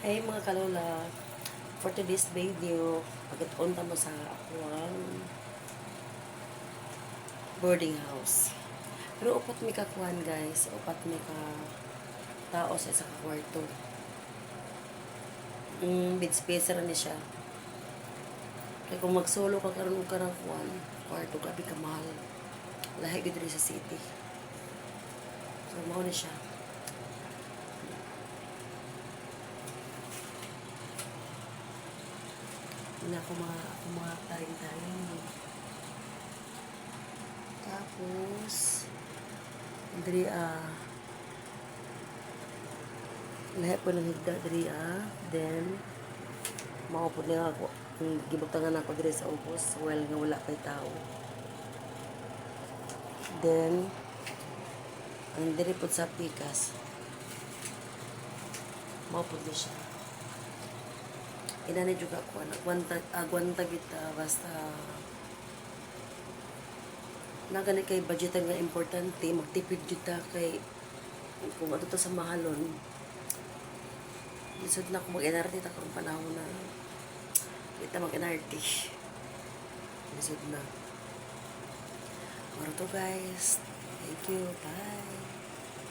Hey, mga kalola, for today's video, pagkatuon mo sa akuang boarding house. Pero upat mi ka kuan, guys, upat mi ka tao sa isa ka kwarto. Bed space ra ni siya. Kaya kung magsolo ka karon og kanang kuan, kwarto, grabe ka mahal. Lahi gyud diri sa city. So mao ni siya. Wala ako mga taring-taring. Tapos, diri lahi po ng higda diri. Then, mao po niya ako ang gibutangan ako diri sa ubos while nga wala pa'y tao. Then, ang diri po sa pikas, mao po ni siya. Inani jud ako, agwanta, agwanta kita basta na gani kay budgetan nga importante magtipid jud ta, kay kung ato ta sa mahalon, lisod na kung mag-NRT ta karong panahon na kita mag-NRT, lisod na. Mao to, guys. Thank you. Bye.